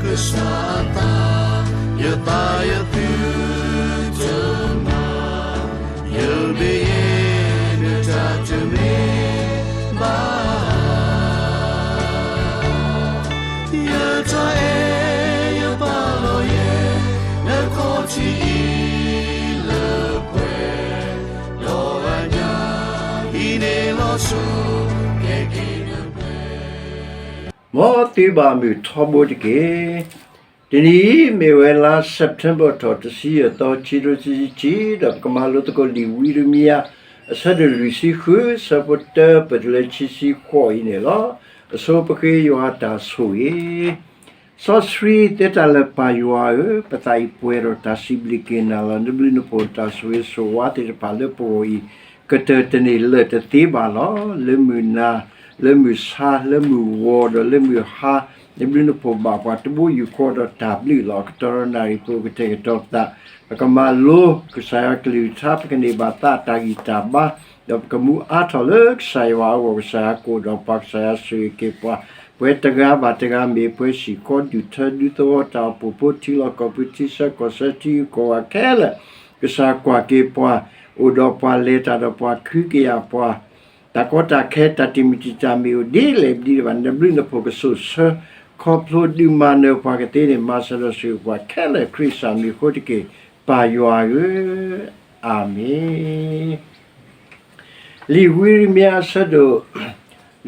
ကစၢ်အသး, ယသးယသုတမၤ, ယမ့ၢ်ယဲ နတၢ်တမ့ၢ်ဘၣ်. ယတၢ်အဲၣ်ယပာ်လီၤယဲ နခီၣ်ထံးအံၤလၢပှဲၤ, ဒီးအညၣ်အံၤန့ၣ်လီၤဆီ ကဲက့ၤနပှဲၤ မ်သုဘၣ်မုာ်ထီဘိတက့ၢ်. တနံၤအံၤမ့ၢ်ဝဲလါ September ထီၣ်တဆံယဲၢ်သီ ခံကထိခံဆံခံ, ဒီးပကမၤလိသကိးလံာ်ဝံယံးရမံယၤ အဆၢဒိၣ်လွံၢ်ဆံဃု ဆၢဖိတၢ ပတုၤလၢခံဆံဃိးအံၤန့ၣ်လီၤ. အဆိပဃ့ယွၤအတၢ်ဆိၣ်ဂ့ၤ စီဆှံသ့တၢ်လၢပၢ်ယွၤဧၢ, ပသးအံၤပှဲၤဒီးတၢ်စံးဘျုးက့ၤနၤလီၤ. နဘျုးနဖှိၣ်တၢ်ဆိၣ်ဂ့ၤဆိၣ်ဝါသ့ၣ်တဖၣ်လၢပဂီၢ်အံၤ ကတၢၢ်တန့ၢ်လၢာ်တသ့ဘၣ်လီၤ. လၢမုၢ်နၤ, လၢမုၢ်ဆါ, လၢမုၢ်ဂီၤ, ဒီးလၢမုၢ်ဟါ, နဘျုးနဖှိၣ်ဘၣ်ပှၤတဘိယူၢ်ဃီဒီးတၢ်ဘျုးလီၤ. အကတီၢ်ဒီးနၣ်ရံၣ်ပူၤ ကတဲာ်ကတီၤပသး, ပကမၤလိကစၢ်ယွၤကလုၢ်ကထါ, ပကန့ၢ်ဘၣ်သးတၢ်ဂံၢ်တၢ်ဘါ, ဒီးပကမူအါထီၣ်လၢကစၢ်ယွၤအဂီၢ်, ကစၢ်ယွၤကအိၣ်ဒီးပှၤ, ကစၢ်ယွၤဆိၣ်ဂ့ၤက့ၤပှၤ, ပဝဲတဂၤဘၣ်တဂၤ မ့ၢ်ပှၤဟံၣ်ဃီဒူၣ်ထၢဒူသဝီတၢ်အိၣ်ဖှိၣ်ဖိ ထံလီၢ်ကီၢ်ပူၤ ထံဆၢကီၢ်ဆၢ ထံဂုၤကီၢ်ဂၤခဲလၢာ်, ကစၢ်ကွၢ်က့ၤပှၤ, အိၣ်ဒီးပှၤ လဲၤတၢ်ဒီးပှၤ ခုကယာ်ပှၤ, တၢ်ကီတၢ်ခဲ တၢ်တမံၤတမံၤ တၢ်မ့ၢ်အိၣ်ဒ်လဲၣ်ဒ်လဲၣ်ဘၣ် နဘျုးနဖှိၣ်ကဆိၣ်ဆၢ ခီဖျိဒုးမၤနၢၤပှၤကသ့န့ၣ် မၤစၢၤဒီးဆိၣ်ဂ့ၤပှၤခဲလၢာ် ခရံာ်စၢ်မံၤအဃိတက့ၢ်, ပၢ်ယွၤဧၢ, အၤမ့ၣ်. လံာ်ဝံယံးရမံယၤအဆၢဒိၣ်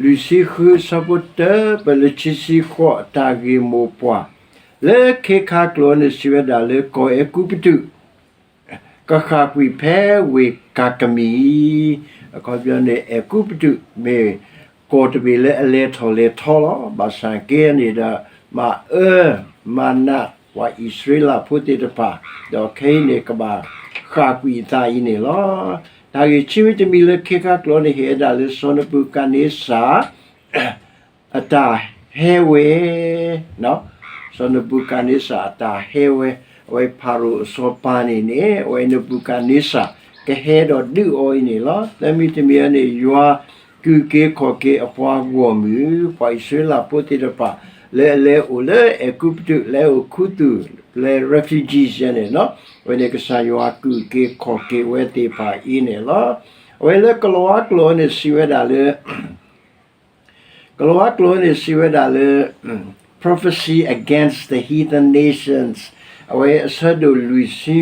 လွံၢ်ဆံဃု ဆၢဖိတၢ ပတုၤလၢခံဆံဃိး တၢ်ဂ့ၢ်မိၢ်ပှၢ်, လၢခ့ခါကျိာ်န့ၣ် စံးဝဲဒၣ်လၢ ကီၢ်အဲၤကူပတူး ကဃၣ်ကွံာ်ဖဲဝ့ၢ်ကၤကမံၣ်, အခီပညီန့ၣ် အဲၤကူပတူးမ့ၢ်ကီၢ်တဘ့ၣ်လၢအလဲၤထီၣ်လဲၤထီလီၤ. ဘၣ်ဆၣ်က့န့ၣ်ဒီး မၤအၢမၤနးပှၤအံၣ်စရ့လးဖိသ့ၣ်တဖၣ်, ဒီးခဲအံၤန့ၣ် ကဘၣ်ဃၣ်ကွံာ်အသးအံၤန့ၣ်လီၤ. တၢ်ဂ့ၢ်ခံမံၤတမံၤလၢခ့ခါကျိာ်န့ၣ် ဟ့ၣ်ဝဲဒၣ်လၢ စီၤနဘူၤခၣ်န့စၢ် အတၢ်ဟဲဝဲ, စီၤနဘူၤခၣ်န့စၢ်အတၢ်ဟဲဝဲ, အဝဲဖၤရိၤအစီၤပၤန့ၣ်န့ၣ် အဝဲနဘူၤခၣ်န့စၢ် ကဟဲဒီးဒုးအီၤအံၤန့ၣ်လီၤ. သၢမံၤတမံၤန့ၣ် ယွၤကုၢ်က့ၤခီၣ်က့ၤအပှၤဂီၢ်မုၢ်, ပှၤအံၣ်စရ့လးဖိသ့ၣ်တဖၣ် လၢအလဲၤအိၣ်လၢအဲၤကူပတူး လၢအဲၤအိၣ်ခူသူၣ် လၢ refugees န့ၣ်, အဝဲန့ၣ်ကစၢ်ယွၤကုၢ်က့ၤခီၣ်က့ၤဝဲသ့ၣ်တဖၣ်အံၤန့ၣ်လီၤ. အဝဲလၢကလံးဝါကျိာ်န့ၣ် စံးဝဲဒၣ်လၢ ကလံးဝါကျိာ်န့ၣ် စံးဝဲဒၣ်လၢ Prophecy Against the Heathen Nations, အဝဲအဆၢဒိၣ်လွံၢ်ဆံ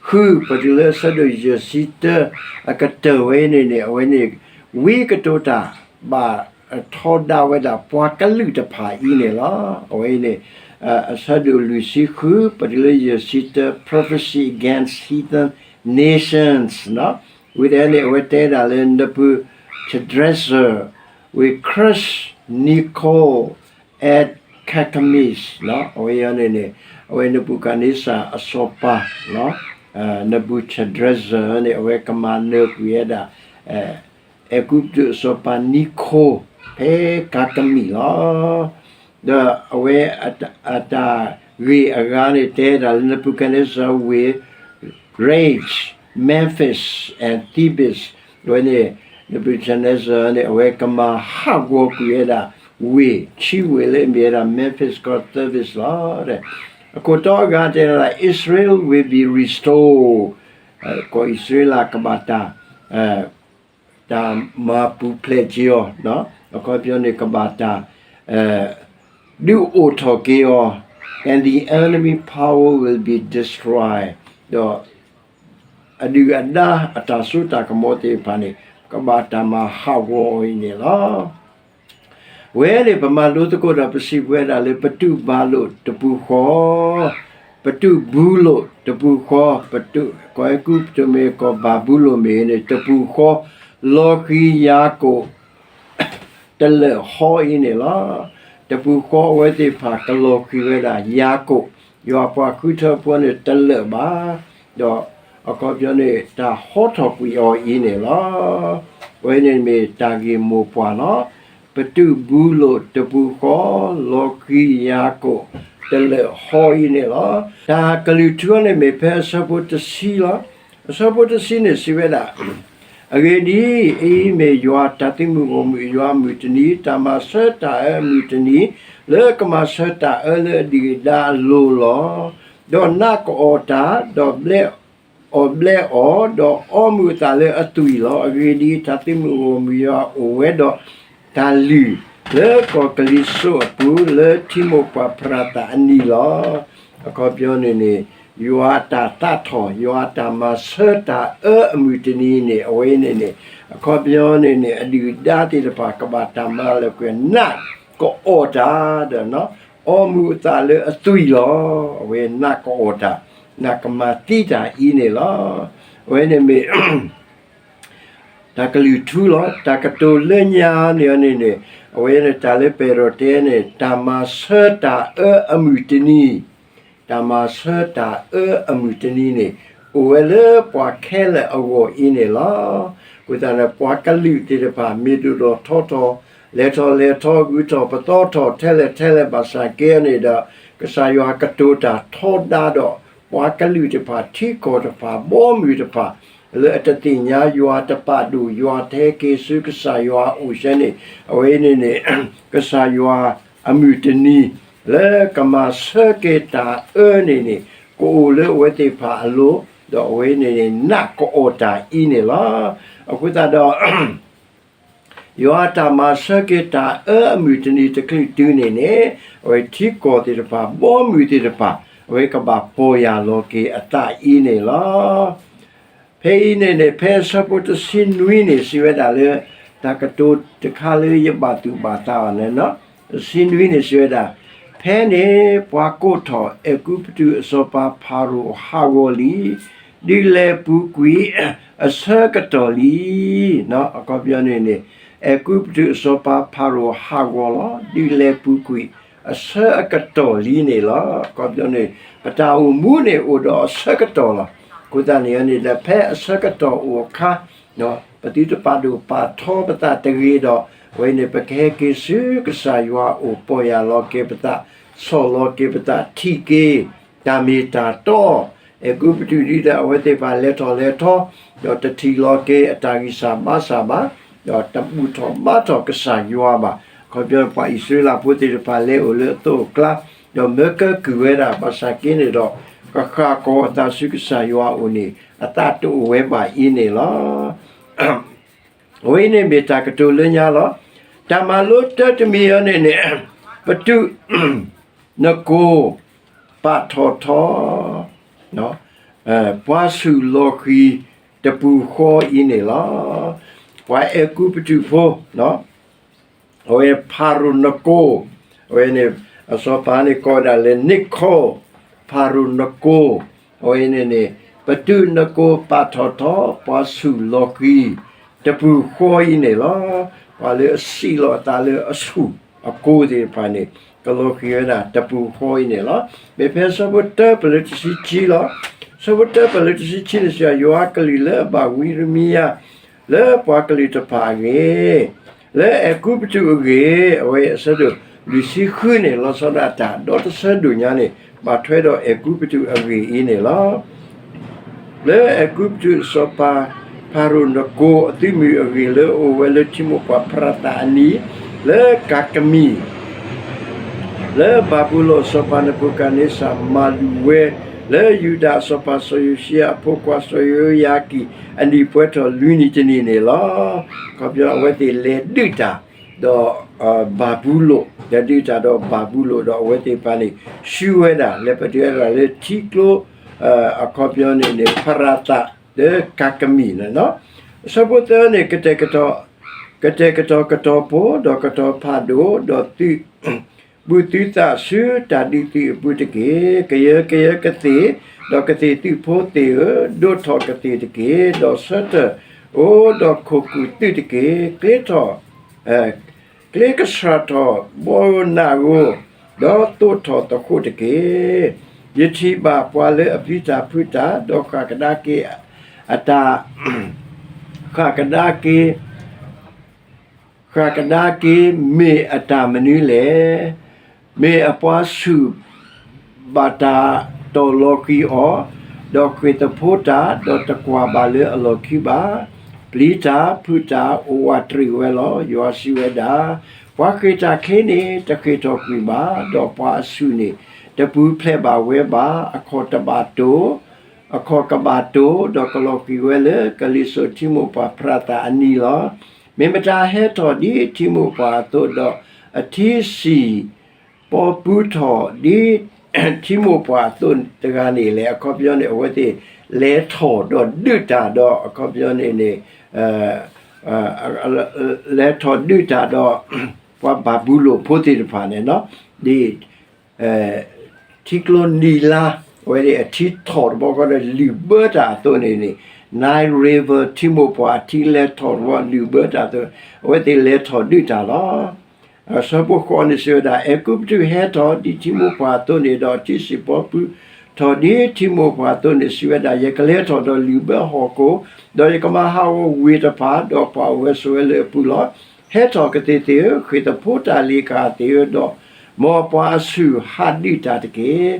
ဃု ပတုၤလၢအဆၢဒိၣ်ယဲၢ်ဆံတၢ အကတၢၢ်ဝဲအံၤန့ၣ်န့ၣ် အဝဲန့ၣ် ဝံကတိၤတၢ်ဘၣ်ထီဒါဝဲဒၣ်ပှၤကလုာ်တဖၣ်အံၤန့ၣ်လီၤ. အဝဲအံၤန့ၣ် အဆၢဒိၣ်လွံၢ်ဆံဃု ပတုၤလၢယဲၢ်ဆံတၢ Prophecy Against Heathen Nations, ဝံၤဒီးန့ၣ် အဝဲတဲဒၣ်လၢ Nebuchadrezzar will crush Necho and Carchemish, အဝဲန့ၣ်န့ၣ် အဝဲနဘူၤခၣ်န့စၢ်အစီၤပၤ Nebuchadrezzar န့ၣ် အဝဲကမၤနၢၤကွံာ်ဝဲဒၣ် အဲၤကူပတူးအစီၤပၤနံခိ ဖဲကၤကမံၣ်လီၤ. ဒီးအဝဲအတၢ်ဂ့ၢ်အဂၤန့ၣ် တဲဒၣ်လၢ Nebuchadnezzar will rage Memphis and Thebes, အဝဲန့ၣ် Nebuchadnezzar န့ၣ် အဝဲကမၤဟးဂီၤကွံာ်ဝဲဒၣ် ဝ့ၢ်ခံဝ့ၢ်လၢအမ့ၢ်ဝဲဒၣ် Memphis ကီၢ် Thebes လီၤ. အခိၣ်တီအဂၤတဲဒၣ် Israel will be restored, ကီၢ်အံၣ်စရ့လးကဘၣ်တၢ် တၢ်မၤပူၤဖျဲးက့ၤအီၤ, အခီပညီန့ၣ် ကဘၣ်တၢ် ဒုးအိၣ်ထီၣ်က့ၤအီၤ, and the enemy power will be destroyed, ဒီးအဒုၣ်အဒါအတၢ်စိတၢ်ကမီၤသ့ၣ်တဖၣ်န့ၣ် ကဘၣ်တၢ်မၤဟးဂီၤအီၤအံၤန့ၣ်လီၤ. ဝဲန့ၣ်ပမၤလိသကိးဒီး ပစံးပဝဲဒၣ်လၢ ပတုာ်ဘၤလိၣ်တပူၤဃီ, ပတုာ်ဘူလိၣ်တပူၤဃီ, ပတုာ် ကီၢ်အဲၤကူပတူးမ့ၢ်ဂ့ၤ ကီၢ်ဘၤဘူလိၣ်မ့ၢ်ဂ့ၤန့ၣ် တပူၤဃီ လီၤဃံၤယၤကိာ် တလၢာ်ဟီအံၤန့ၣ်လီၤ. တပူၤဃီအဝဲသ့ၣ်တဖၣ်ကလီၤဃံၤဝဲဒၣ်ယၤကိာ်, ယွၤပှၤဃုထၢဖိန့ၣ်တလၢာ်ဘၣ်, ဒီးအခီပညီန့ၣ် တၢ်ဟီထီၣ်ကွံာ်အီၤအံၤန့ၣ်လီၤ. အဝဲန့ၣ်မ့ၢ်တၢ်ဂ့ၢ်မိၢ်ပှၢ်လီၤ. ပတုာ်ဘူလိၣ်တပူၤဃီ, လီၤဃံၤယၤကိာ် တလၢာ်ဟီအံၤန့ၣ်လီၤ. တၢ်ကလုၢ်ထူန့ၣ်မ့ၢ်ဖဲအဆၢဖိတဆံလီၤ. အဆၢဖိတဆံန့ၣ်စံးဝဲဒၣ်, အဂ့ၢ်ဒ်အံၤ, အအံၤမ့ၢ်ယွၤတၢ်သုးမုၢ်ဂီၢ်မုၢ်အယွၤအမုၢ်တနံၤ, တၢ်မၤဆၢတၢ်အၢအမုၢ်တနံၤ, လၢကမၤဆၢတၢ်အၢလၢအဒုၣ်အဒါအလိၤလီၤ. ဒီးနးကအီၣ်တၢ်, ဒီးဘျဲးအီၣ်ဘျဲးအီၣ်, ဒီးအီမုာ်အသးလၢအသွံၣ်လီၤ. အဂ့ၢ်ဒ်အံၤ, တၢ်သုးမုၢ်ဂီၢ်မုၢ်ယွၤအိၣ်ဝဲဒီးတၢ်လုၢ် လၢကီၢ်ကလံၤစိးအပူၤ, လၢထံမိၢ်ပှၢ်ဖရၤသးအနံၤလီၤ. အခီပညီန့ၣ်န့ၣ်, ယွၤအတၢ်သးထီၣ်, ယွၤအတၢ်မၤဆၢတၢ်အၢအမုၢ်တနံၤန့ၣ်, အဝဲန့ၣ်န့ၣ်, အခီပညီန့ၣ်န့ၣ်, အဒုၣ်အဒါသ့ၣ်တဖၣ်ကဘၣ်တၢ်မၤလၢကွံာ်နးကအီၣ်တၢ်, ဒီးအီမုာ်အသးလၢအသွံၣ်လီၤ. အဝဲနးကအီၣ်တၢ်, နးကမၤသံတၢ်အံၤန့ၣ်လီၤ. အဝဲန့ၣ်မ့ၢ် တၢ်ကလုၢ်ထူလီၤ. တၢ်ကတိၤလၢညါန့ၣ်န့ၣ်န့ၣ်, အဝဲန့ၣ်တၢ်လၢပဲၤရိၤတဲန့ၣ်, တၢ်မၤဆၢတၢ်အၢအမုၢ်တနံၤ, တၢ်မၤဆၢတၢ်အၢအမုၢ်တနံၤန့ၣ်, အိၣ်ဝဲလၢပှၤခဲလၢာ်အဂီၢ်အံၤန့ၣ်လီၤ. အဃိသတးန့ၣ် ပှၤကလုာ်သ့ၣ်တဖၣ် မ့ၢ်ဒိၣ်ထီၣ်ထီထီၣ်, လဲၤထီၣ်လဲၤထီ, ဂုၤထီၣ်ပသီထီၣ်, ထဲလဲၣ်ထဲလဲၣ်ဘၣ်ဆၣ်က့န့ၣ်ဒီး, ကစၢ်ယွၤကတိၤတၢ်ထီဒါဒီး, ပှၤကလုာ်တဖၣ်, ထံကီၢ်တဖၣ်, ဘီမုၢ်တဖၣ်, လၢအတသ့ၣ်ညါယွၤတပာ်ဒိၣ်, ယွၤတဟဲက့ၤဆူကစၢ်ယွၤအအိၣ်ဆဲန့ၣ်, အဝဲန့ၣ်န့ၣ်, ကစၢ်ယွၤအမုၢ်တနံၤ, လၢကမၤဆၢက့ၤတၢ်အၢန့ၣ်န့ၣ်, ကအိၣ်လၢအဝဲသ့ၣ်တဖၣ်အလိၤ, ဒီးအဝဲန့ၣ်န့ၣ် နးကအီၣ်တၢ်အံၤန့ၣ်လီၤ. အဃိသတးဒီး ယွၤအတၢ်မၤဆၢက့ၤတၢ်အၢအမုၢ်တနံၤတချုးတုၤန့ၣ်န့ၣ်, အဝဲထံကီၢ်သ့ၣ်တဖၣ်, ဘီမုၢ်သ့ၣ်တဖၣ်, အဝဲကဘၣ်ပီၢ်ယၢ်လီၤက့ၤအသးအံၤန့ၣ်လီၤ. ဖဲအံၤန့ၣ်န့ၣ်, ဖဲအဆၢဖိတဆံနွံန့ၣ် စံးဝဲဒၣ်လၢ, တၢ်ကတိၤတခါလၢယဘၣ်သူၣ်ဘၣ်သးအီၤန့ၣ်, တဆံနွံန့ၣ် စံးဝဲဒၣ်, ဖဲန့ၣ်ပှၤကိးထီၣ်အဲၤကူပတူးအစီၤပၤဖၤရိၤဟးဂီၤလံ, ဒုးလဲၤပူၤကွံာ်အဆၢကတီၢ်လံ. အခီပညီန့ၣ်န့ၣ်, အဲၤကူပတူးအစီၤပၤဖၤရိၤဟးဂီၤလီၤ, ဒုးလဲၤပူၤကွံာ်အဆၢအကတီၢ်လံန့ၣ်လီၤ. အခီပညီန့ၣ်, ပတၢ်အိၣ်မူန့ၣ်အိၣ်ဒီးအဆၢကတီၢ်လီၤ. အဃိသတးန့ၣ်န့ၣ်ဒီး ဖဲအဆၢကတီၢ်အိၣ်အခါ ပသုတပာ်ဒိၣ်ပာ်ထီပသးတဂ့ၤဒီး, အဝဲန့ၣ် ပကဟဲက့ၤဆူကစၢ်ယွၤအအိၣ် ပီၢ်ယၢ်လီၤက့ၤပသး, ဆီၣ်လီၤက့ၤပသး, ထံၣ်က့ၤတၢ်မ့ၢ်တၢ်တီ, အဲၤကူပတူးဒ်ဒီး အဝဲသ့ၣ်တဖၣ်လဲၤထီၣ်လဲၤထီ, ဒီးတထံၣ်လီၤက့ၤအတၢ်ဂံၢ်စၢ်ဘါစၢ်ဘၣ်, ဒီးတဘူၣ်ထီၣ်ဘါထီၣ်ကစၢ်ယွၤဘၣ်. အခီပညီ ပှၤအံၣ်စရ့လးဖိသ့ၣ်တဖၣ်လဲၤအိၣ်လၢအသိးအကျါ, ဒီးမၢကၢကုၢ်ဝဲဒၣ်, ဘၣ်ဆၣ်က့န့ၣ်ဒီး, ကဃၣ်ကီၤအသးဆူကစၢ်ယွၤအအိၣ်န့ၣ် အသးတအိၣ်ဝဲဘၣ်အံၤန့ၣ်လီၤ. အဝဲအံၤန့ၣ်မ့ၢ်တၢ်ကတိၤလၢညါလီၤ. တၢ်မၤလိတၢတမံၤအံၤန့ၣ်န့ၣ်, ပတုာ်နကိၤပာ်ထီၣ်ထီ, ပှၤဆူၣ်လီၤဃံၤတပူၤဃီအံၤန့ၣ်လီၤ. ပှၤအဲၤကူပတူးဖိ အဝဲဖၤရိၤနကိၤ, အဝဲန့ၣ် အစီၤပၤန့ၣ်ကိးဝဲဒၣ်လၢ နံၤခိၣ်, ဖၤရိၤနကိၤ, အဝဲန့ၣ်န့ၣ်, ပတုာ်နကိၤပာ်ထီၣ်ထီ ပှၤဆူၣ်လီၤဃံၤတပူၤဃီအံၤန့ၣ်လီၤ. ပှၤလၢအစံၣ်လီၤအသးလၢအဆူၣ်အကိၤသ့ၣ်တဖၣ်န့ၣ်, ကလီၤဃံၤဝဲဒၣ်တပူၤဃီအံၤန့ၣ်လီၤ. မ့ၢ်ဖဲဆၢဖိတၢပလၢတဆံခံလီၤ. ဆၢဖိတၢပလၢတဆံခံန့ၣ် စံးဝဲဒၣ် ယွၤအကလုၢ်လၢအဘၣ်ဝံယံးရမံယၤ လၢပှၤကလုာ်တဖၣ်အဂ့ၢ်, လၢအဲၤကူပတူးအဂ့ၢ်, အဝဲအဆၢဒိၣ်လွံၢ်ဆံဃုန့ၣ် လီၤဆီဒၣ်တၢ်, ဒီးတဆၢဒိၣ်ညါန့ၣ် ဘၣ်ထွဲဒီးအဲၤကူပတူးအဂ့ၢ်အံၤန့ၣ်လီၤ. လၢအဲၤကူပတူးအစီၤပၤ ဖၤရိၤနကိၤအသုးမုၢ်အဂ့ၢ် လၢအအိၣ်ဝဲလၢထံမိၢ်ပှၢ်ဖရၤသးအနံၤ, လၢကၤကမံၤ လၢဘၤဘူလိၣ်အစီၤပၤနဘူၤခၣ်နံစၢ်မၤဒုးဝဲ, လၢယူဒၤအစီၤပၤစီၤယိၤၡံယၤအဖိခွါစီၤယိၤယၤကံၣ်အနံၣ်ပှဲၤထီၣ်လွံၢ်နံၣ်တနံၣ်န့ၣ်လီၤ. အခီပညီအဝဲသ့ၣ်လဲၤဒုးတၢ် ဒီးဘၤဘူလိၣ်, လဲၤဒုးတၢ်ဒီးဘၤဘူလိၣ် ဒီးအဝဲသ့ၣ်တဖၣ်န့ၣ် ဆူဝဲဒၣ် လဲၤပတုာ်ဝဲဒၣ်လၢထံကျိ အခီပညီန့ၣ်န့ၣ် ဖရၤသး လၢကၤကမံၤန့ၣ်လီၤ. အဆၢဖိသၢန့ၣ် ကတဲာ်ကတီၤကတီၤဖိ ဒီးကတီၤဖးဒိၣ် ဒီးသုး ဘူးသုသးဆူတၢ်ဒုးသုးအပူၤတက့ၢ်. ကယၢကယၢကသ့ၣ်, ဒီးကသ့ၣ်သုးဖိသ့ၣ်ဧၢ, ဒိးထီၣ်ကသ့ၣ်တက့ၢ်. ဒီးဆၢထၢၣ်အိၣ်ဒီးခိၣ်ကူၣ်သုးတက့ၢ်. ကျ့ထီၣ်, ကျ့ကဆှၣ်ထီၣ်ဘီဧိၤနးဧိၤ, ဒီးသိးထီၣ်သဃိးတက့ၢ်. ယထံၣ်ဘၣ်ပှၤလၢအပျံၤတၢ်ဖုးတၢ်, ဒီးဃၣ်ကဒါက့ၤအတၢ် ဃၣ်ကဒါက့ၤ ဃၣ်ကဒါက့ၤမ့ၢ်အတၢ်မနုၤလဲၣ်. မ့ၢ်အပှၤဆူၣ်ဘၣ်တၢ်တီၢ်လီၤဃံၤအီၤ, ဒီးဃ့ၢ်သဖှိတၢ်, ဒီးတကွၢ်ဘၣ်လၢအလီၢ်ခံဘၣ်. ပျံၤတၢ်ဖုးတၢ်အိၣ်ဝးတရံးဝဲလီၤ. ယွၤစံးဝဲဒၣ်, ပှၤဃ့ၢ်တၢ်ချ့န့ၣ် တဃ့ၢ်ထီၣ်ကွံာ်ဘၣ်, ဒီးပှၤအဆူၣ်န့ၣ် တပူၤဖျဲးဘၣ်ဝဲဘၣ်. အခီၣ်တဘၣ်တိၢ်, အခီၣ်ကဘၣ်တိၢ်, ဒီးကလီၤဃံၤဝဲလၢကလံၤစိးထံမိၢ်ပှၢ်ဖရၤသးအနံၤလီၤ. မ့ၢ်မတၤဟဲထီၣ်ဒ်ထံမိၢ်ပှၢ်အသိး, ဒီးအထံစံၣ် ပီပုထီၣ်ဒ်ထံမိၢ်ပှၢ်အသိးတဂၤန့ၣ်လဲၣ်. အခီပညီန့ၣ် အဝဲသ့ၣ်လဲၤထီၣ်ဒီးဒုးတၢ်ဒီး အခီပညီန့ၣ်န့ၣ် လဲၤထီၣ်ဒုးတၢ်ဒီး ပှၤဘၤဘူလိၣ်ဖိသ့ၣ်တဖၣ်န့ၣ် ဒ် ထံကျိနံၤလါ အဝဲသ့ၣ်အထံထီၣ်တဘျီဃီဒီးလုၢ်ဘၢတၢ်အသိးန့ၣ်န့ၣ်, Nile River ထံမိၢ်ပှၢ်အထံလဲၤထီၣ်တဘျီလုၢ်ဘၢတၢ်အသိး, အဝဲသ့ၣ်လဲၤထီၣ်ဒုးတၢ်လီၤ. အဆၢဖိဃိးန့ၣ်စံးဝဲဒၣ်, အဲၤကူပတူးဟဲထီၣ်ဒ်ထံမိၢ်ပှၢ်အသိးန့ၣ်, ဒီးအထံစံၣ်ပီပုထီၣ်ဒ်ထံမိၢ်ပှၢ်အသိးန့ၣ် စံးဝဲဒၣ်, ယကလဲၤထီၣ်ဒီးလုၢ်ဘၢဟီၣ်ခိၣ်, ဒီးယကမၤဟးဂီၤဝ့ၢ်တဖၣ်, ဒီးပှၤအိၣ်ဝဲဆိးဝဲလၢအပူၤလီၤ. ဟဲထီၣ်ကသ့ၣ်သ့ၣ်ဧၢ, ဃ့ၢ်သဖှိတၢ်လ့ၤကဟၣ်သ့ၣ်ဧၢ, ဒီးမ်ပှၤအဆူၣ်ဟးဒုးတၢ်တက့ၢ်.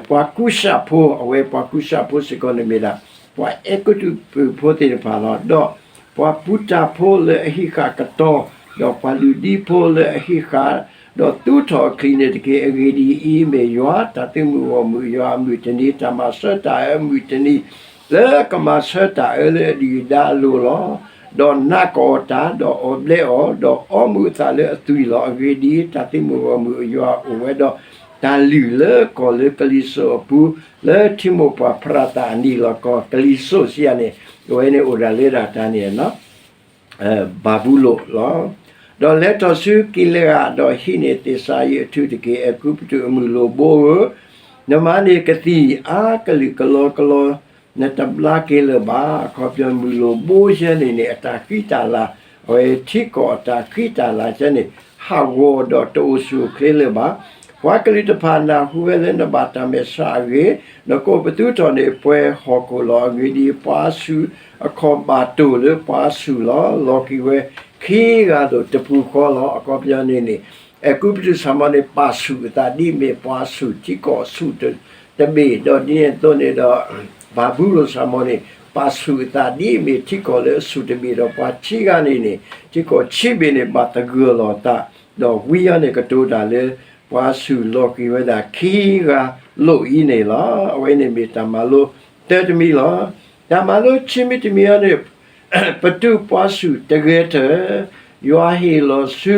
ပှၤကူၡးဖိ, အဝဲပှၤကူၡးဖိစ့ၢ်ကီးန့ၣ်မ့ၢ်ဒၣ် ပှၤအဲၤကူပတူးဖိသ့ၣ်တဖၣ်လီၤ. ဒီးပှၤပူၤတၢ်ဖိလၢအဟံးဃာ်ကတီၤ, ဒီးပှၤလုၢ်ဒံဖိလၢအဟံးဃာ်, ဒီးသူထီၣ်အချံန့ၣ်တက့ၢ်. အဂ့ၢ်ဒ်အံၤ, မ့ၢ်ယွၤတၢ်သုးမုၢ်ဂီၢ်မုၢ်အယွၤအမုၢ်တနံၤ, တၢ်မၤဆၢတၢ်အမုၢ်တနံၤ, လၢကမၤဆၢတၢ်အၢလၢအဒုၣ်အဒါအလိၤလီၤ. ဒီးနးကအီၣ်တၢ်, ဒီးအီၣ်ဘျဲအီၤ, ဒီးအီမူၤအသးလၢအသွံၣ်လီၤ. အဂ့ၢ်ဒ်အံၤ, တၢ်လုၢ်လၢကီၢ်လၢကလံၤစိးအပူၤ, လၢထံမိၢ်ပှၢ်ဖရၤသးအနံၤလီၤ. ကီၢ်ကလံၤစိးစံးယၤန့ၣ်, အဝဲန့ၣ်အိၣ်ဒၣ်လၢဒၣ်တၢ်န့ၣ် ဘၤဘူလိၣ်လီၤ. ဒီးလဲၤထီၣ်ဆူကံလၤဧး, ဒီးဟံးန့ၢ်သ့ၣ်စၤယံးအထူၣ်တက့ၢ်. အဲၤကူပတူးအမုၢ်လိၣ်ဘိဧၢ, နမၤန့ၢ်ကသံၣ်အါကလုာ်ကလီကလီ, နတဘျါက့ၤလၢၤဘၣ်. အခီပညီမုၢ်လိၣ်ဘိယဲန့ၣ်န့ၣ် အတၢ်ဃံတၢ်လၤ, အဝဲထံကီၢ်အတၢ်ဃံတၢ်လၤယဲန့ၣ် ဟးဂီၤဒီးတအိၣ်ဆူၣ်အိၣ်ချ့လၢၤဘၣ်. ပှၤကလုာ်တဖၣ်နၢ်ဟူဝဲလၢနဘၣ်တၢ်မဲာ်ဆှးအဂ့ၢ်, နကိးပသူထီၣ်န့ၢ်ပှဲၤဟီၣ်ခိၣ်လီၤ. အဂ့ၢ်ဒ်အံၤ, ပှၤအဆူၣ်အခီၣ်ဘၣ်တိၢ်လၢပှၤအဆူၣ်လီၤ. လီၤက့ၤဝဲခံဂၤလိာ်တပူၤဃီလီၤ. အခီပညီန့ၣ်န့ၣ် အဲၤကူပတူးစၢ်မီၤန့ၣ် ပာ်ဆူၣ်အသးဒ်အမ့ၢ်ပှၤအဆူၣ်ထံကီၢ်အဆူၣ်တဘ့ၣ်, ဒီးဒ်န့ၣ်အသိးန့ၣ်ဒီး ဘၤဘူလိၣ်စၢ်မီၤန့ၣ် ပာ်ဆူၣ်အသးဒ်အမ့ၢ်ထံကီၢ်လၢအဆူၣ်တဘ့ၣ်, ဒီးပှၤခံဂၤန့ၣ်န့ၣ် ထံကီၢ်ခံဘ့ၣ်န့ၣ် ဘၣ်သဂၢၢ်လီၤအသး, ဒီးဝံအီၤန့ၣ် ကတိၤတၢ်လၢ ပှၤဆူၣ်လီၤက့ၤဝဲဒၣ်ခံဂၤလိာ်အံၤန့ၣ်လီၤ. အဝဲန့ၣ်မ့ၢ်တၢ်မၤလိတၢ်တမံၤလီၤ. တၢ်မၤလိခံမံၤတမံၤအံၤန့ၣ် ပတုာ်ပှၤဆူၣ်တဂဲၤထၢၣ်, ယွၤဟ့ၣ်လီၤဆူ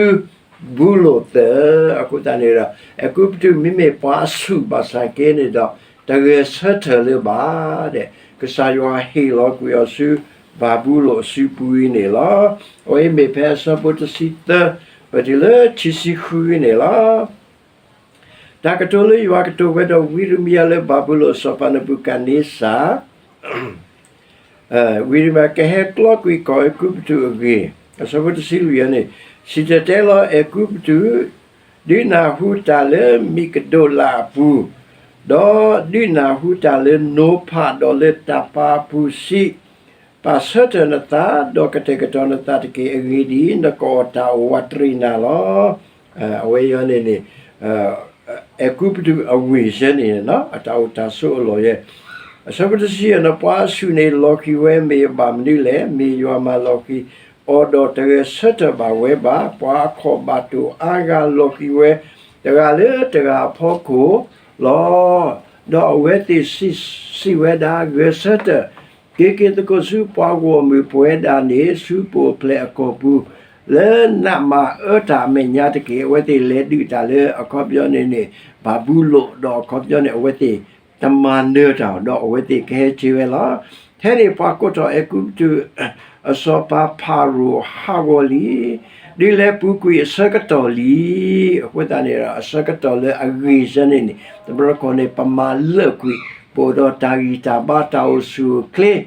ဘူလိၣ်သၢၣ်, အဃိသတးန့ၣ်ဒီး အဲၤကူပတူးမ့မ့ၢ်ပှၤအဆူၣ်ဘၣ်ဆၣ်က့န့ၣ်ဒီး တဂဲၤဆၢထၢၣ်လၢၤဘၣ်ဒီး ကစၢ်ယွၤဟ့ၣ်လီၤကွံာ်အီၤဆူ ဘၤဘူလိၣ်အစုပူၤအံၤန့ၣ်လီၤ. အဝဲအံၤမ့ၢ်ဖဲအဆၢဖိတဆံသၢ ပတုၤလၢခံဆံဃုအံၤန့ၣ်လီၤ. တၢ်ကတိၤလၢယွၤကတိၤဝဲဒီးဝံယံးရမံယၤလၢ ဘၤဘူလိၣ်အစီၤပၤနဘူၤခၣ်နံစၢ် ဝံယံးရမံယၤ ကဟဲကျီကွံာ်ကီၢ်အဲၤကူပတူးအဂ့ၢ်, အဆၢဖိတဆံလွံၢ်အံၤန့ၣ်, စံၣ်တဲၤတဲလီၤအဲၤကူပတူး, ဒုးနၢ်ဟူတၢ်လၢမံးကဒိးလးအပူၤ, ဒီးဒုးနၢ်ဟူတၢ်လၢနိဖးဒီးလၢတၢ်ပာ်အပူၤစံး, ပာ်ဆၢထၢၣ်နသး, ဒီးကတဲာ်ကတီၤနသးတက့ၢ်. အဂ့ၢ်ဒ်အံၤ, နကအီၣ်တၢ်အိၣ်ဝးတရံးနၤလီၤ. အဝဲအံၤန့ၣ်န့ၣ် အဲၤကူပတူးအဝ့ၢ်ယဲန့ၣ် အတၢ်အိၣ်တၢ်ဆိးအလီၢ်ယဲ, အဆၢဖိတဆံယဲၢ်န့ၣ်, ပှၤအဆူၣ်န့ၣ်လီၤဃံၤဝဲမ့ၢ်အဘၣ်မနုၤလဲၣ်. မ့ၢ်ယွၤမၤလီၤဃံၤအီၤဒီးတဂဲၤဆၢထၢၣ်ဘၣ်ဝဲဘၣ်. ပှၤအခီၣ်ဘၣ်တိၢ်အါဂၤလီၤဃံၤဝဲ တဂၤလၢတဂၤအဖီခိၣ်လီၤ. ဒီးအဝဲသ့ၣ်စံးဝဲဒၣ်, ဂဲၤဆၢထၢၣ် က့ၤက့ၤသကိးဆူပှၤဂီၢ်မုၢ်ပဝဲဒၣ်န့ၣ် ဆူပအိၣ်ဖျဲၣ်အကီၢ်ပူၤ လၢနးမၤအၢတၢ်အမဲာ်ညါတက့ၢ်. အဝဲသ့ၣ်လဲၤဒုးတၢ်လၢအခီပညီန့ၣ်န့ၣ် ဘၤဘူလိၣ်, ဒီးအခီပညီန့ၣ် အဝဲသ့ၣ်တမၤနၢၤတၢ်, ဒီးအဝဲသ့ၣ်ကဟဲက့ၤဝဲလီၤ. ဖဲန့ၣ်ပှၤကိးထီၣ်အဲၤကူပတူး အစီၤပၤဖၤရိၤဟးဂီၤလံ, ဒုးလဲၤပူၤကွံာ်အဆၢကတီၢ်လံ. အဃိသတးန့ၣ်ဒီး အဆၢကတီၢ်လၢအဂ့ၤဆၢန့ၣ်န့ၣ် တဘျီတခီၣ်န့ၣ် ပမၤလၢာ်ကွံာ်, ပအိၣ်ဒီးတၢ်ဂံၢ်တၢ်ဘါ တၢ်အိၣ်ဆူၣ်အိၣ်ချ့,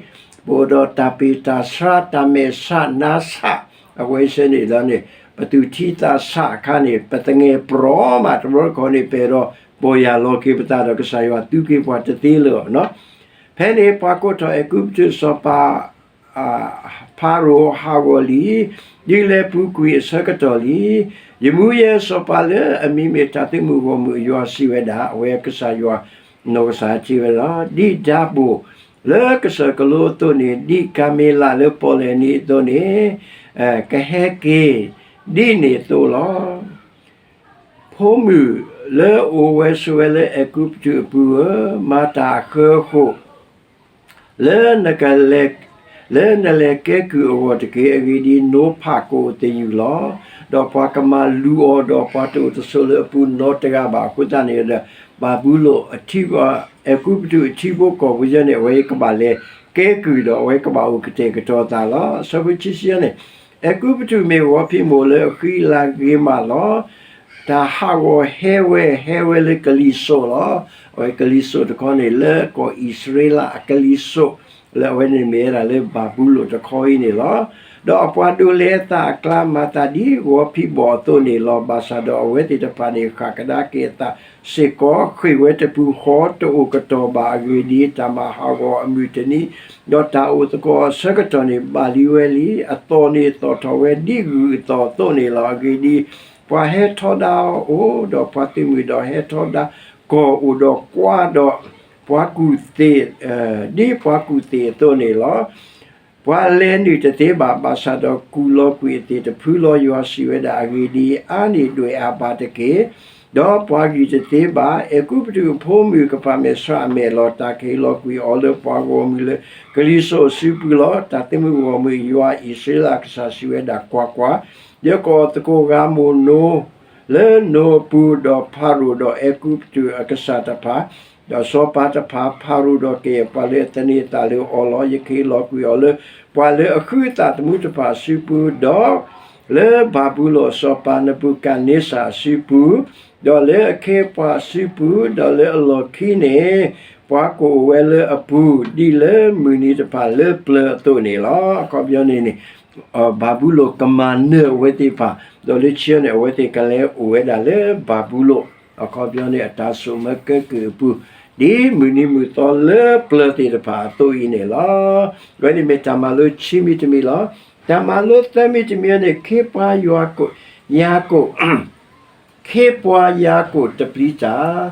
ပအိၣ်ဒီးတၢ်ပ့ၢ်တၢ်ဆှါ တၢ်မဲာ်ဆှးနါဆှး, အဝဲဆၢန့ၣ်ဒီးန့ၣ် ပသူၣ်ထံသးဆးအခါန့ၣ် ပသငဲၣ်ပြီမး တဘျီတခီၣ်န့ၣ် ပအဲၣ်ဒိးပီၢ်ယၢ်လီၤက့ၤပသးဒီး ကစၢ်ယွၤသူက့ၤပှၤတသ့လၢၤနီၤ. ဖဲန့ၣ်ပှၤကိးထီၣ်အဲၤကူပတူးအစီၤပၤ ဖၤရိၤဟးဂီၤလံ, ဒုးလဲၤပူၤကွံာ်အဆၢကတီၢ်လံ. ယမူယဲစီၤပၤလၢအမံၤမ့ၢ်တၢ်သုးမုၢ်ဂီၢ်မုၢ်အယွၤစံးဝဲဒၣ်, အဝဲကစၢ်ယွၤ နီၢ်ကစၢ်စံးဝဲလီၤ. ဒ်ဒါဘိၣ် လၢကစၢၢ်ကလိအသိးန့ၣ် ဒ်ကၤမ့လးလၢပီၣ်လဲၣ်နံၤအသိးန့ၣ် ကဟဲက့ၤဒ်န့ၣ်အသိးလီၤ. ဖိမုၣ်လၢအိၣ်ဝဲဆိးဝဲလၢအဲၤကူပတူးအပူၤဧၢ, မၤတၢ်အဃၢအဃိၣ် လၢနကလဲၤ လၢနလဲၤကဲကုၢ်အဂီၢ်တက့ၢ်. အဂ့ၢ်ဒ်အံၤ, နိဖးကအိၣ်သယုၢ်လီၤ. ဒီးပှၤကမၤလူၤအီၤ, ဒီးပှၤတအိၣ်တဆိးလၢအပူၤနီတဂၤဘၣ်. အဃိသတးန့ၣ်ဒီး ဘၤဘူလိၣ်အထံ အဲၤကူပတူးအထံဖိကီၢ်ဖိ ယဲန့ၣ် အဝဲကဘၣ်လဲၤကဲကုၢ်ဒီး အဝဲကဘၣ်အိၣ်ကတဲာ်ကတီၤသးလီၤ. အဆၢဖိခံဆံန့ၣ်, အဲၤကူပတူးမ့ၢ်ဂီၤဖံးမိၢ်လၢအဃံအလၤဂ့ၤမးလီၤ. တၢ်ဟးဂီၤဟဲဝဲ ဟဲဝဲလၢကလံၤစိးလီၤ. အဝဲကလံၤစိးတခီန့ၣ် လၢကီၢ်အံၣ်စရ့လးအကလံၤစိး လၢအဝဲန့ၣ်မ့ၢ်ဝဲဒၣ်လၢဘၤဘူလိၣ်တခီအံၤန့ၣ်လီၤ. ဒီးအပှၤဒိးလဲအသးအကျါ မၤသးဒ်ဂီၤဖံးဘီၣ်အသိးန့ၣ်လီၤ. ဘၣ်ဆၣ်ဒီးအဝဲသ့ၣ်တဖၣ်န့ၣ် ဃၣ်ကဒါက့ၤအသးစ့ၢ်ကီး, ဃ့ၢ်ဝဲတပူၤဃီတအိၣ်ကတီၢ်ဘၣ်. အဂ့ၢ်ဒ်အံၤ, တၢ်မၤဟးဂီၤအမုၢ်တနံၤ ဒီးတၢ်အိၣ်သကိးအဆၢကတီၢ်န့ၣ် ဘၣ်လံဝဲလံ. အသီၣ်န့ၣ်သီၣ်ထီၣ်ဝဲဒ်ဂုၢ်အသီၣ်အသိးန့ၣ်လီၤ. အဂ့ၢ်ဒ်အံၤ, ပှၤဟဲထီဒါအီၤအိၣ်, ဒီးပှၤသုးမုၢ်ဒီးဟဲထီဒါကီၢ်အိၣ်, ဒီးကွၢ်ဒီးပှၤကူၣ်သ့ၣ်, ဒ်ပှၤကူၣ်သ့ၣ်အသိးန့ၣ်လီၤ. ပှၤလဲၤနုာ်တသ့ဘၣ်. ဘၣ်ဆၣ်ဒီးကူၣ်လီၤကွံာ်အသ့ၣ်တဖုလီၤ. ယွၤစံးဝဲဒၣ်, အဂ့ၢ်ဒ်အံၤ, အါန့ၢ်ဒွဲၣ်အါဘၣ်တက့ၢ်. ဒီးပှၤဂံၢ်တသ့ဘၣ်. အဲၤကူပတူးအဖိမုၣ်ကပာ်မဲာ်ဆှးအမဲာ်လီၤ. တၢ်ကဟ့ၣ်လီၤကွံာ်အီၤလၢပှၤဂီၢ်မုၢ်လၢကလံၤစိးအစုပူၤလီၤ. တၢ်သးသမူဂီၢ်မုၢ်, ယွၤအံၣ်စရ့လးအကစၢ်စံးဝဲဒၣ်, ကွၢ်ကွၢ်, ယကအိးသကိးဂၤမိၢ်နိ လၢနိအပူၤ, ဒီးဖၤရိၤဒီးအဲၤကူပတူးအကစၢ်တဖၣ်, ဒီးစီၤပၤတဖၣ်, ဖၤရိၤဒီးကယဲၢ်ပှၤလၢအသန့ၤအသးလၢအီၤလီၤ. ယကဟ့ၣ်လီၤကွံာ်အီၤလၢ ပှၤလၢအဃုသးသမူတဖၣ်အစုပူၤ, ဒီးလၢဘၤဘူလိၣ်အစီၤပၤနဘူၤခၣ်နံစၢ်အစုပူၤ, ဒီးလၢအခ့အပှၤအစုပူၤ, ဒီးလၢအလီၢ်ခံန့ၣ် ပှၤကအိၣ်ဝဲလၢအပူၤ, ဒ်လၢမုၢ်နံၤတဖၣ်လၢပျၢၤအသိးန့ၣ်လီၤ. အခီပညီန့ၣ်န့ၣ် ဘၤဘူလိၣ်ကမၤနၢၤအဝဲသ့ၣ်တဖၣ်, ဒီးလၢခံန့ၣ် အဝဲသ့ၣ်ကလဲၤအိၣ်ဝဲဒၣ်လၢဘၤဘူလိၣ်. အခီပညီန့ၣ် အတၢ်ဆိၣ်မၢကဲကုၢ်အပူၤ, ဒ်မုၢ်နံၤမုၢ်သီလၢပျၢၤသ့ၣ်တဖၣ်အသိးအံၤန့ၣ်လီၤ. အဝဲန့ၣ်မ့ၢ်တၢ်မၤလိခံမံၤတမံၤလီၤ. တၢ်မၤလိသၢမံၤတမံၤန့ၣ် ခ့ပှၤယၤကိာ်, ယၤကိာ် ခ့ပှၤယၤကိာ်တပျံၤတၢ်,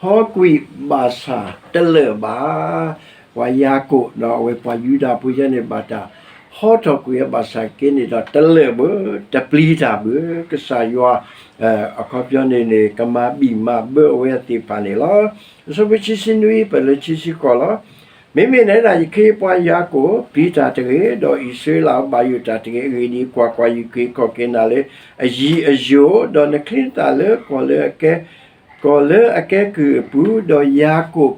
ဟီကွံာ်ဘၣ်ဆၣ်တလၢာ်ဘၣ်. ပှၤယၤကိာ်ဒီးအဝဲပှၤယူဒၤဖိယဲန့ၣ် ဘၣ်တၢ်ဟီထီၣ်ကွံာ်ဝဲဘၣ်ဆၣ်က့န့ၣ်ဒီး တလၢာ်ဘၣ်, တပျံၤတၢ်ဘၣ်. ကစၢ်ယွၤ အခီပညီန့ၣ်န့ၣ် ကမၤဘံၣ်မၤဘၢအဝဲသ့ၣ်တဖၣ်န့ၣ်လီၤ. အဆၢဖိခံဆံနွံ ပလၢခံဆံဃိးလီၤ. မ့မ့ၢ်နဲဒၣ် ယခ့ပှၤယၤကိာ်ပျံၤတၢ်တဂ့ၤ, ဒီးအံၣ်စရ့လးဘၣ်ယိၣ်တၢ်တဂ့ၤ. အဂ့ၢ်ဒ်အံၤ, ကွၢ်ကွၢ်, ယက့ၤကီၢ်က့ၤနၤလၢအယံၤအယိာ်, ဒီးနချံနသၣ်လၢကီၢ်လၢအကဲ, ကီၢ်လၢအကဲကုၢ်အပူၤ, ဒီးယၤကိာ်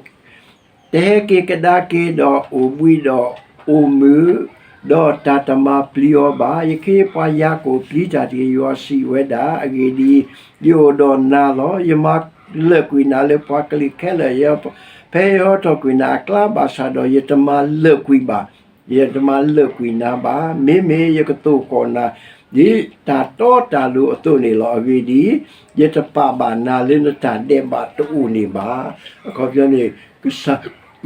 တဟဲက့ၤကဒါက့ၤဒီးအိၣ်ဘှံးဒီးအိၣ်မုာ်, ဒီးတၢ်တမၤပျံၤအီၤဘၣ်. ယခ့ပှၤယၤကိာ်ပျံၤတၢ်တဂ့ၤ, ယွၤစံးဝဲဒၣ်. အဂ့ၢ်ဒ်အံၤ, ယအိၣ်ဒီးနၤလီၤ. ယမၤလၢာ်ကွံာ်နၤလၢပှၤကလုာ်ခဲလၢာ်, ဖဲယဟီထီၣ်ကွံာ်နၤအကျါဘၣ်ဆၣ်ဒီး ယတမၤလၢာ်ကွံာ်ဘၣ်, ယတမၤလၢာ်ကွံာ်နၤဘၣ်. မ့မ့ၢ်ယကသိၣ်ဃီၣ်နၤ ဒ်တၢ်တီတၢ်လိၤအသိးန့ၣ်လီၤ. အဂ့ၢ်ဒ်အံၤ, ယတပာ်ဘၣ်နၤလၢနတၢ်ဒဲးဘးတအိၣ်န့ၣ်ဘၣ်. အခီပညီန့ၣ် ကစၢ်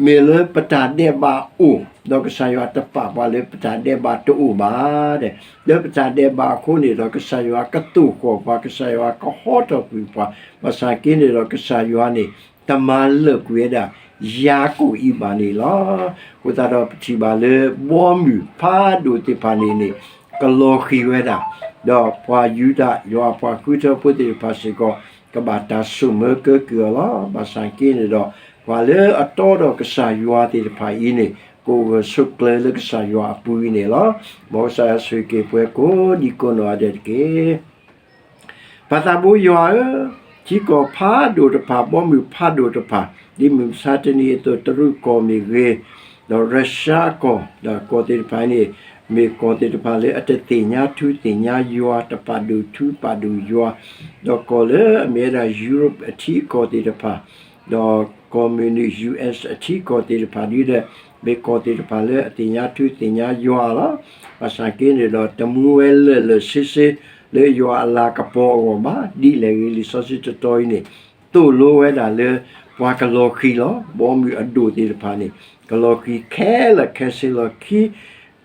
မ့ၢ်လၢပတၢ်ဒဲးဘးအိၣ်, ဒီးကစၢ်ယွၤတပာ်ပှၤလၢပတၢ်ဒဲးဘးတအိၣ်ဘၣ်. လၢပတၢ်ဒဲးဘးအဃိန့ၣ်ဒီး ကစၢ်ယွၤကသိၣ်ဃီၣ်ပှၤ, ကစၢ်ယွၤကဟီထီၣ်ကွံာ်ပှၤ, ဘၣ်ဆၣ်က့န့ၣ်ဒီး ကစၢ်ယွၤန့ၣ် တမၤလၢာ်ကွံာ်ဝဲဒၣ် ယၤကိာ်အံၤဘၣ်န့ၣ်လီၤ. အဃိသတးဒီးပထံၣ်ဘၣ်လၢ ဘီမုၢ်ဖးဒိၣ်သ့ၣ်တဖၣ်န့ၣ်န့ၣ် ကလီၤဃံၤဝဲဒၣ်, ဒီးပှၤယူဒၤ ယွၤအပှၤဃုထၢဖိသ့ၣ်တဖၣ်စ့ၢ်ကီး ကဘၣ်တၢ်ဆိၣ်မၢကဲကုၢ်အီၤလီၤ. ဘၣ်ဆၣ်က့န့ၣ်ဒီး ပှၤလၢအတီဒီးကစၢ်ယွၤသ့ၣ်တဖၣ်အံၤန့ၣ် ကအိၣ်ဂၢၢ်ဆိးကျၢၤလၢကစၢ်ယွၤအပူၤအံၤန့ၣ်လီၤ. မ်ကစၢ်ယွၤဆိၣ်ဂ့ၤက့ၤပှၤကိးဒံကိးနီၢ်ဂၤဒဲးတက့ၢ်. ပၢ်သးဘိယွၤဧၢ, ထံကီၢ်ဖးဒိၣ်တဖၣ်, ဘီမုၢ်ဖးဒိၣ်တဖၣ်, ဒ်မုၢ်မဆါတနံၤအသိး တရူးကီၢ်မ့ၢ်ဂ့ၤ, ဒီးရၢၡါကီၢ်, ဒီးကီၢ်သ့ၣ်တဖၣ်န့ၣ် မ့ၢ်ကီၢ်သ့ၣ်တဖၣ်လၢအတသ့ၣ်ညါထူသ့ၣ်ညါယွၤ, တပာ်ဒိၣ်ထူပာ်ဒိၣ်ယွၤ, ဒီးကီၢ်လၢအမ့ၢ်ဝဲဒၣ် Europe အထံအကီၢ်သ့ၣ်တဖၣ်, ဒီးကီၢ်မုၢ်နုာ် U S အထံအကီၢ်သ့ၣ်တဖၣ်ဒီး မ့ၢ်ကီၢ်သ့ၣ်တဖၣ်လၢအသ့ၣ်ညါထူသ့ၣ်ညါယွၤလီၤ. ဘၣ်ဆၣ်က့န့ၣ်ဒီး တမူဝဲလၢာ်လၢာ်ဆ့ဆ့ လၢယွၤအလၤကပီၤအဂီၢ်ဘၣ်. ဒ်လဲၣ်ဂ့ၤ လံာ်စီဆှံတတီၤအံၤန့ၣ် သိၣ်လိဝဲဒၣ်လၢ ပှၤကလီၤဃံၤလီၤ. ဘီမုၢ်အဒိၣ်သ့ၣ်တဖၣ်န့ၣ် ကလီၤဃံၤခဲလၢာ်ခဲဆ့လီၤ. ခံ,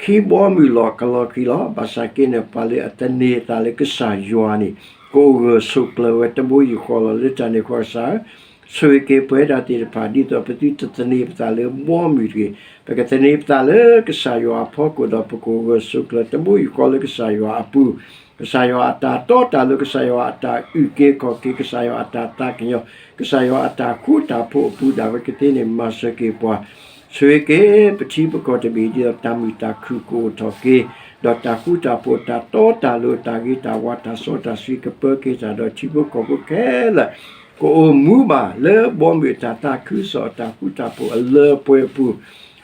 ခံဘီမုၢ်လီၤ ကလီၤဃံၤလီၤ. ဘၣ်ဆၣ်က့န့ၣ် ပှၤလၢအသန့ၤအသးလၢကစၢ်ယွၤန့ၣ် ကအိၣ်ဂၢၢ်ဆိးကျၢၤဝဲတဘိယူၢ်ဃီလီၤ. လၢတၢ်န့ၣ်အဃိ ကစၢ်ဧၢ ဆိၣ်ဂ့ၤက့ၤပဝဲဒၣ်သ့ၣ်တဖၣ် ဒ်သိးပသုတသန့ၤပသးလၢဘီမုၢ်တဂ့ၤ, ပကသန့ၤပသးလၢကစၢ်ယွၤအဖီခိၣ်ဒီး ပကအိၣ်ဂၢၢ်ဆိးကျၢၤတဘိယူၢ်ဃီလၢကစၢ်ယွၤအပူၤ, ကစၢ်ယွၤအတၢ်တီတၢ်လိၤ, ကစၢ်ယွၤအတၢ်အုၣ်က့ၤခီၣ်က့ၤ, ကစၢ်ယွၤအတၢ်သးကညီၤ, ကစၢ်ယွၤအတၢ်ဃူတၢ်ဖိးအပူၤဒၣ်ဝဲကသ့န့ၣ် မၤစၢၤက့ၤပှၤ ဆိၣ်ဂ့ၤက့ၤပထံပကီၢ်တဘ့ၣ် ဒ်သိးတၢ်မုာ်တၢ်ခုၣ်ကအိၣ်ထီၣ်က့ၤ, ဒီးတၢ်ဃူတၢ်ဖိး တၢ်တီတၢ်လိၤ တၢ်ဂ့ၤတၢ်ဝါ တၢ်စီတၢ်ဆှံကပၢက့ၤတၢ်ဒီးထံဖိကီၢ်ဖိခဲလၢာ် ကအိၣ်မူဘၣ်လၢဘီမုၢ်အတၢ်သးခုကစီၣ်အတၢ်ဃူတၢ်ဖိးအလၢပှဲၤအပူၤ,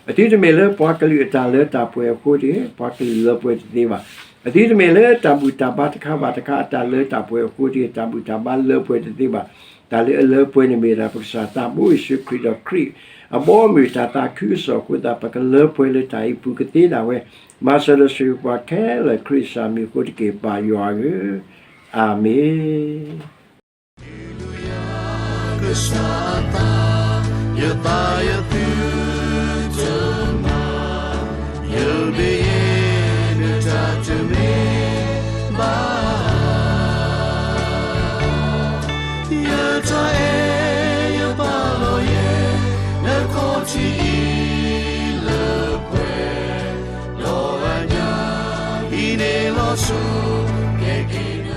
အသုတမ့ၢ်လၢပှၤကလုာ်အတၢ်လၢတၢ်ပှဲၤအဃိတဂ့ၤ, ပှၤကလုာ်လၢပှဲၤတသ့ဘၣ်. အသုတမ့ၢ်လၢတၢ်ဘူၣ်တၢ်ဘါတခါဘၣ်တခါအတၢ်လၢတၢ်ပှဲၤအဃိတဂ့ၤ, တၢ်ဘူၣ်တၢ်ဘါလၢပှဲၤတသ့ဘၣ်. တၢ်လၢအလၢပှဲၤန့ၣ်မ့ၢ်ဒၣ် ပကစၢ်သးဘိယ့ၣ်ၡူးခရံာ်ဒီးခရံာ်အဘီအမုၢ်တၢ်သးခုကစီၣ်အဃိသတး ပကလၢပှဲၤလၢတၢ်အံၤပူၤကသ့ဒၣ်ဝဲ, မၤစၢၤဒီးဆိၣ်ဂ့ၤပှၤခဲလၢာ် ခရံာ်ကစၢ်မံၤအဃိတက့ၢ် ပၢ်ယွၤဧၢ, အၤမ့ၣ်. ကစၢ်အသး, ယသးယသုတမၤ, ယဘၣ်ယဲနတၢ်တမ့ၢ်ဘၣ်. ယတၢ်အဲၣ်ယပာ်လီၤယဲ, နခီၣ်ထံးအံၤလၢပှဲၤ, ဒီးအညၣ်ဟံးန့ၢ်လီၤဆိ, ကဲက့ၤ